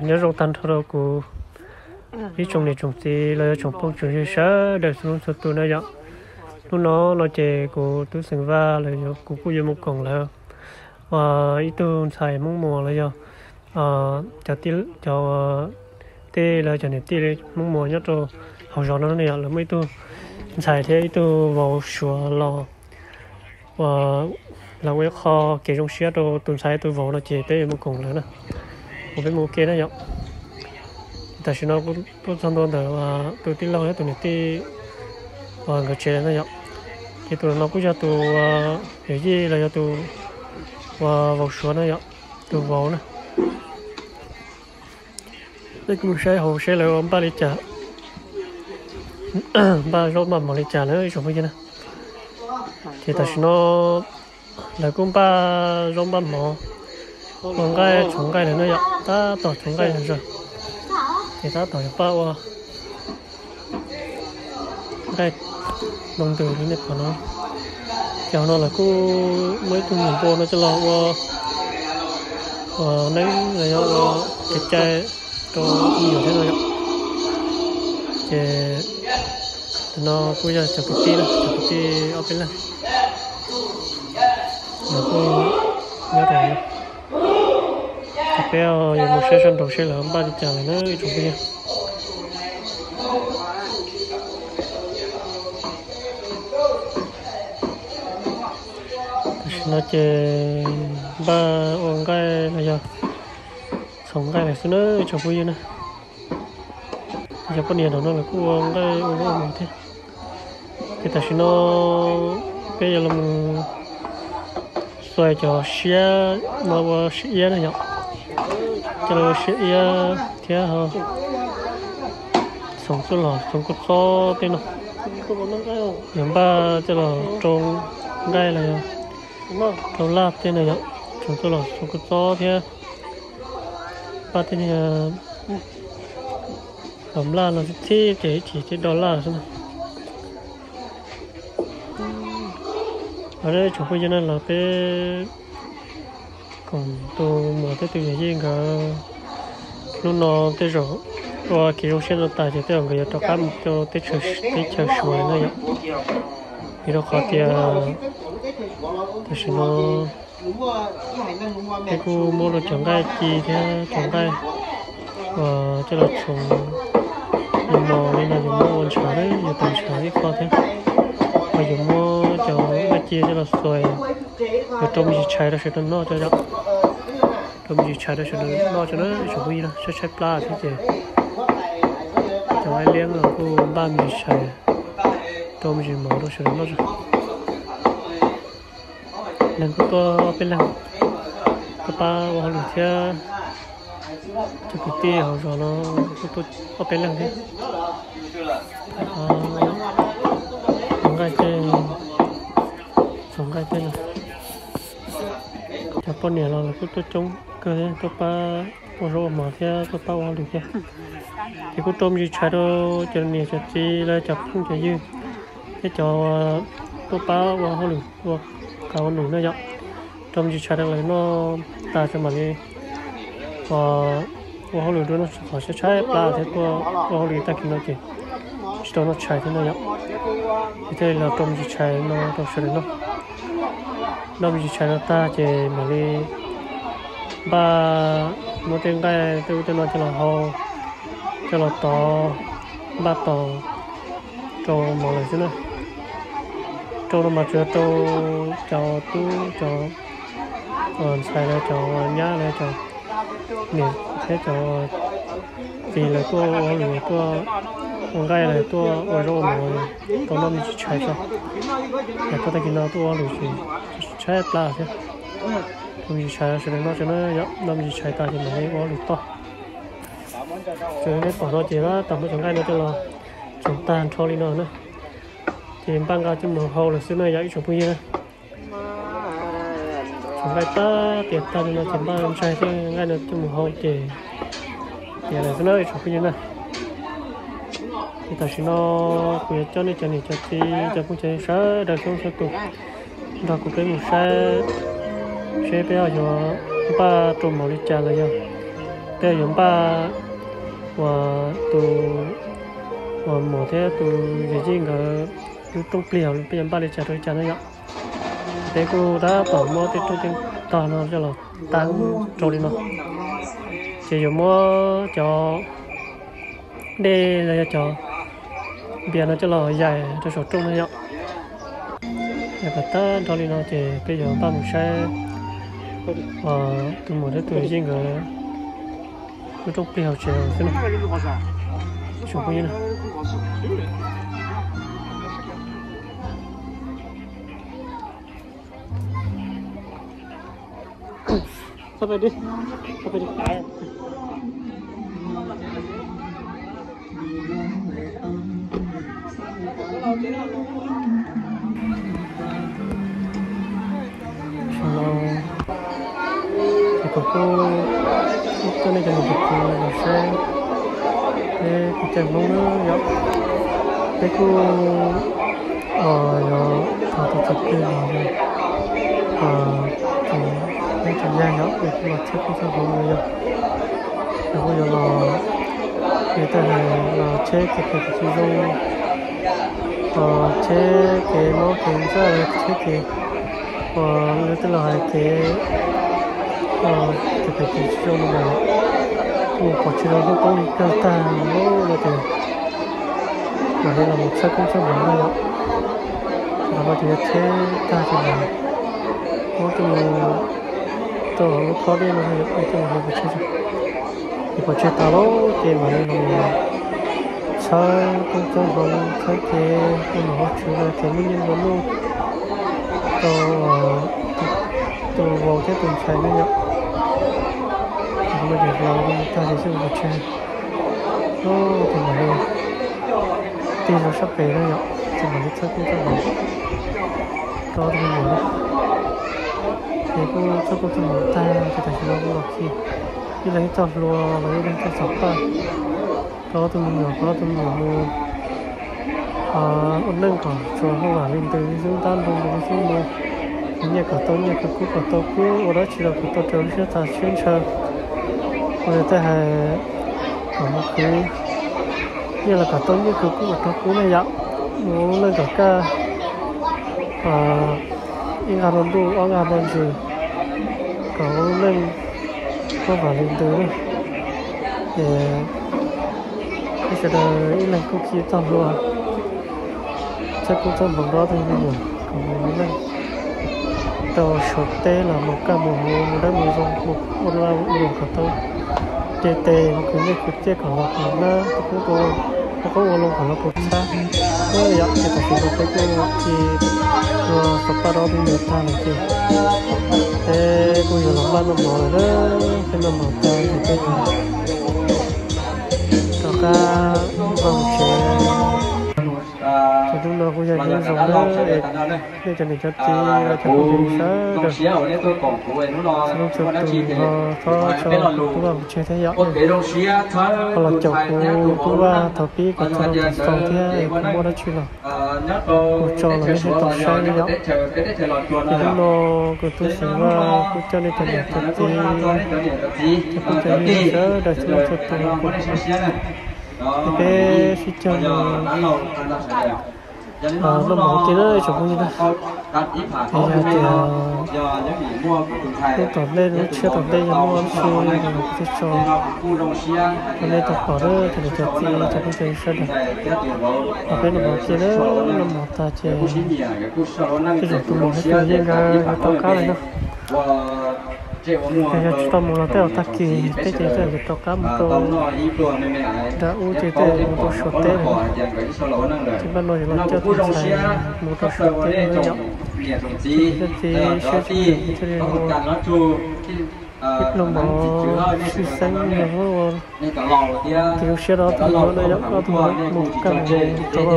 Nyob zoo tag nrho rau kuv ib tsoom niam tsoom txiv los yog tsoom phooj tsoom ywg sawv daws txhua leej txhua tus na yom. Hnub no no ces kuv tub xeem Vaj los yog kuv kuj yuav mus koom lawv ua ib tug ntxhais Hmoob Muas los yog cov tej los cov niam tij Hmoob Muas nyob rau hauv zos no yom, lawv muaj ib tug ntxhais thiab ib tug vauv Suav los ua, los ua ib qho kev zoo siab rau tus ntxhais tus vauv no ces peb yuav mus koom lawv na, uas peb mus ua ke na yom. Tam sim no kuj tuaj txog ntua ntawm tus tij laug thiab tus niam tij uas nkawd tsev lawm na yom. Ces tus no kuj yog tus yawm yij los yog tus uas vauv Suav na yom, tus vauv na. Peb kuj mus saib hauv seb lawv ua npaj li cas, npaj zaub npaj mov li cas lawm ib tsoom phooj ywg na. Ces tam sim no lawv kuj npaj zaub npaj mov, ua nqaij txhoov nqaij lawm na yom, tab tom txhoov nqaij zog, ces tab tom yuav npaj ua nqaij ntoo ntws li nej pom no. Ces hauv no lawv kuj muaj ib tug niam npua no coj los ua, ua neeb los yog ua kev cai rau me nyuam thiab no yom. Ces tus no kuj yog cov kwv tij na, cov kwv tij ob peb leeg, lawv kuj nyob rau no. Ces peb yuav mus saib sab nraud seb lawv npaj li cas lawm na ib tsoom phooj ywg. Tam sim no ces npaj ua nqaij los yog txhoov nqaij lawm xwb na ib tsoom phooj ywg na. Cov poj niam nraum no lawv kuj ua nqaij ua zaub ua mov thiab. Ces tam sim no peb yuav los mus xuas cov siab no ua siab iab na yom, coj los ua siab iab thiab ho txhoov txuj lom txhoov kua txob tej no. Yuav npaj coj los rau nqaij los yog rau laj tej no yom, txhoov txuj lom txhoov kua txob thiab npaj tej niag los laj los txhib txhib ces ib chim ces do laj xwb na. Los ib tsoom phooj ywg na, los peb koom tus muam thiab tus yawm yij nkawd hnub no tej zaum ua kev zoo siab no tas ces tej zaum nkawd yuav rov qab mus rau teb chaws Suav na yom. Vim rau qhov tias tam sim no peb kuj muab rau cov nqaij ci thiab cov nqaij uas coj los txhoov mos li no yuav muab ua ntshav na, yuav tau ntshav ib qho thiab. Ho yuav muab cov nqaij ci coj los xuas, yuav rau me ntsis tshais rau sawv daws noj tso yom. Rau me ntsis tshais rau sawv daws noj tso na ib tsoom phooj ywg na, tshaib tshaib plab thiab ces cov aib liab los kuj npaj me ntsis tshais, rau me ntsis mov rau sawv daws noj tso. Neeg kuj tuaj ob peb leeg, tuaj pab ua hauj lwm thiab. Cov kwv tij hauv zos no kuj tuaj ob peb leeg thiab. Txhoov nqaij tej, txhoov nqaij tej no, cov poj niam los lawv kuj tuaj coob kawg thiab, tuaj pab ua zaub ua mov thiab tuaj pab ua hauj lwm thiab. Ces kuj rau me ntsis tshais rau cov niam cov txiv los cov phooj cov ywg thiab cov tuaj pab ua hauj lwm ua kav ua num na yom. Rau me ntsis tshais rau lawv noj tas ces mam li ua hauj lwm dua no, qhov tshaib tshaib plab thiab tuaj ua hauj lwm tag kis no ces tsis tau noj tshais thiab no yom. Ces thiaj li los rau me ntsis tshais no rau sawv daws noj. Noj me ntsis tshais no tag ces mam li npaj muab tej nqaij tej ub tej no coj los hau, coj los tov, npaj tos rau mov lawm xwb na. Rau no mas tsuas yog rau cov tub cov ntxhais los cov nyab los cov niam thiab cov txiv lawv tuaj ua hauj lwm tuaj ua nqaij los tuaj ua zaub ua mov tau noj me ntsis tshais tso. Yog tuaj tag kis no tuaj ua hauj lwm ces tshaib plab thiab. Rau me ntsis tshais sawv daws noj tso na yom, noj me ntsis tshais tas ces mam li ua hauj lwm toj. Raws li nej pom no ces tab tom muab cov nqaij no coj los txhoov tag nrho li no na. Ces npaj nqa coj mus hau lawm xwb na yom ib tsoom phooj ywg na. Txhoov nqaij tag tiav tag li no ces npaj ntsaig tej nqaij no coj mus hau ces tiav lawm xwb na ib tsoom phooj ywg na. Ces tam sim no kuv yuav coj nej cov niam cov txiv cov phooj cov ywg sawv daws txhua txhua tus nrog kuv peb mus saib seb peb ho yuav npaj rau mov li cas los yog peb Yuav npaj uas tus uas muam thiab tus yawm yij nkawd lub rooj plig hauv peb yuav npaj li cas rau li cas no yom. Peb kuj tab tom muab tej rooj tej tog no coj los tab rau li no, ces yuav muab cov dej los yog cov npias no coj los yaim rau saum rooj no yom. Yog kom tag nrho li no ces peb yuav npaj mus saib tus muam thiab tus yij nkawd lub rooj plig hauv tsev xwb na. Tsoom phooj ywg na, Ces kuv kuj coj nej cov niam cov txiv los saib peb kev cai Hmoob na yom. Peb kuj yuav thov tus txom plig los yog tus neej tsis yag yom, nws kuj los txhawb koob txhawb hmoov no yog, nws kuj yuav los, nws tej hais los tsheb kev phem kev tsis zoo, tsheb kev mob kev ntsaj, tsheb kev uas lawv tej laus hais kev kev phem kev tsis zoo no mas kuj pom tsis tau hnub poob li kawg tag no ces mam li los mus txhawb koob txhawb hmoov no yom. Thaum no ces yog tsheb tag ces mam muab coj mus rau hauv lub khob dej no yom, coj mus hlawv pov tseg, ces pov tseg tas lawm ces mam li los txhawb koob txhawb hmoov txhawb kev ua nom ua tswv los kev muaj nyiaj muaj nuj rau tus vauv thiab tus ntxhais ne yom. Ces kuv mam li hlawv li tag ces coj mus pov tseg, ces mam li tig rau sab pem no yom, ces mam li txhawb koob txhawb hmoov rau tus me nyuam na. Ces kuj txhawb koob txhawb hmoov tag ces tam sim no kuj los khi ib leeg ib txoj hlua los ib leeg ib txoj xov paj rau ob tug me nyuam, rau ob tug me nyuam mus ua neej kom tsuas hauj vam li ntawd xwb, ntab nroo li xwb mus, nyiaj kom tau nyiaj, khwv kub kom tau kub, ua dab tsi los kom tau raws lub siab xav siab ntshaw. Ua li tej hais kom mus khwv nyiaj los kom tau nyiaj, khwv kub kom tau kub ne yom, mus ua lub neej kom kaj, ib nqag hmo ntuj ob nqag hmo ntsis, kom ua lub neej hauj vam li ntawd. Ces peb sawv daws ib leeg kuj khi txoj hlua txhawb koob txhawb hmoov rau ob tug me nyuam kom mus ua neej rau Suav teb los mus kaj mus huv, mus dawb mus zoo, mus ua laj ua luam kom tau nte tes, mus khwv nyiaj khwv txiaj kom los puas nab, ua qoob ua loo kom los puas txhab. Yom, ces tam sim no peb kuj khi hlua xov paj rau ob tug me nyuam tag lawm ces peb kuj yuav los npaj noj mov lawm na. Peb noj mov tag ces peb yuav rov qab npaj mus tsev. Ces hnub no kuj yog hnub zoo na, nej cov niam cov txiv los cov phooj ywg sawv daws, txhua leej txhua tus ho txhob tso kuv tub Vaj mus tseg thiab yom. Ho los caum kuv tub Vaj thaum pib kom txog rau thaum xaus thiab, kuv muaj dab tsi los kuv tso los nej thiaj tau saib yom. Ces hnub no kuv tub Xeem Vaj kuj coj nej cov niam cov txiv, cov phooj cov ywg sawv daws txhua leej txhua tus los koom kuv, es peb sib cog mus noj mov ua ke na ib tsoom phooj ywg na. Es yog tias hnub tom ntej, lub tshiab tom ntej yog muaj dab tsi los kuv thiaj tso rau nej tau pom na cov niam cov txiv, cov phooj cov ywg sawv daws. Los peb noj mov ua ke na, noj mov tag ces tej zaum tus muam thiab tus yij nkawd yuav rov qab lawm no. Ces yog tsis tau mus los tej zaum tag kis tej ces tej zaum yuav rov qab mus rau nram ub ces tej zaum mus rau Suav teb lawm. Ces npaj no yuav los coj tus ntxhais mus rau Suav teb no yom. Ces kuv thiaj txiv siab tsis nyiam kuv thiaj li ua ib pluag mov sib xeeb ua tus zoo siab rau ob tug me nyuam no yom, ob tug me nyuam mus kaj mus huv rau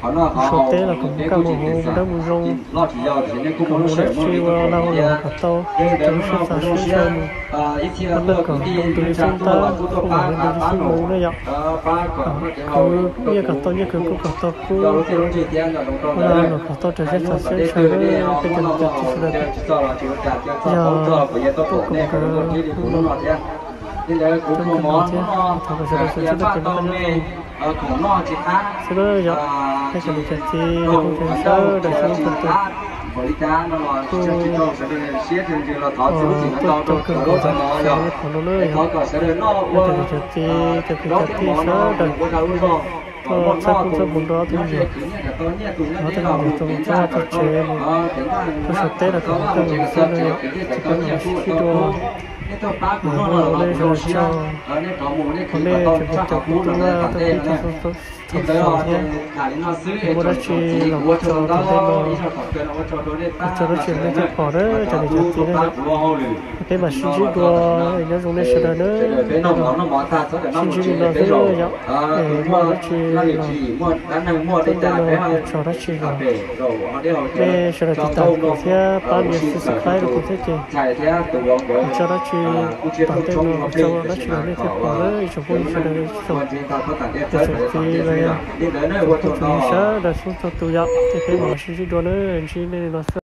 Suav teb los kom mus kaj mus huv, mus dawb mus zoo, kom mus dab tsi ua lag ua luam kom tau raws lub siab xav siab ntshaw mus, ua neej kom zoo tus li xub ntab, hauj vam li ntawd li xub mus na yom. Khwv nyiaj kom tau nyiaj, khwv kub kom tau kub, ua lag ua luam kom tau raws siab xav siab ntshaw na peb cov niam cov txiv sawv daws. Yog tuaj koom nkawd hnub no thiab, Li ntawd kuv muaj mov thiab, thov kom sawv daws tsuas ntsib txoj kev noj qab nyob zoo xwb na yom. Thov cov niam cov txiv los koom sawv daws sib hlub txhua tus. Kuj tuaj coob kawg nkaus xwb sawv daws li qhov no na yom. Thov cov niam cov txiv cov kwv cov tij sawv daws tuaj txhawb kuj txhawb npog nrog ob tug me nyuam, thov tej me nyuam tau txog txog tsev mus, tuaj saum teb los kom tau mus xwb na yom. Ces peb mam sib ntsib dua. Ua nej zoo siab, ua nej tseem cov tub tub tau tij tau xov thiab, muaj dab tsi los ua tso tom ntej no, ua tso dab tsi los nej thiaj pom na cov niam cov txiv na yom. Peb mam sib ntsib dua, nyob zoo nej sawv daws na. Sib ntsib li no xwb yom. Muaj dab tsi los tom ntej no ua tso dab tsi los nej sawv daws tiv tam kuv thiab pab nias subscribe rau kuv thiab ces ua tso dab tsi tom ntej no ua tso dab tsi los nej thiaj pom na ib tsoom phooj ywg sawv daws, ib tsoom niam txiv los yog tsoom phooj ywg sawv daws txhua txhua tus yom. Ces peb mam sib ntsib dua na, ntsib nej li no xwb.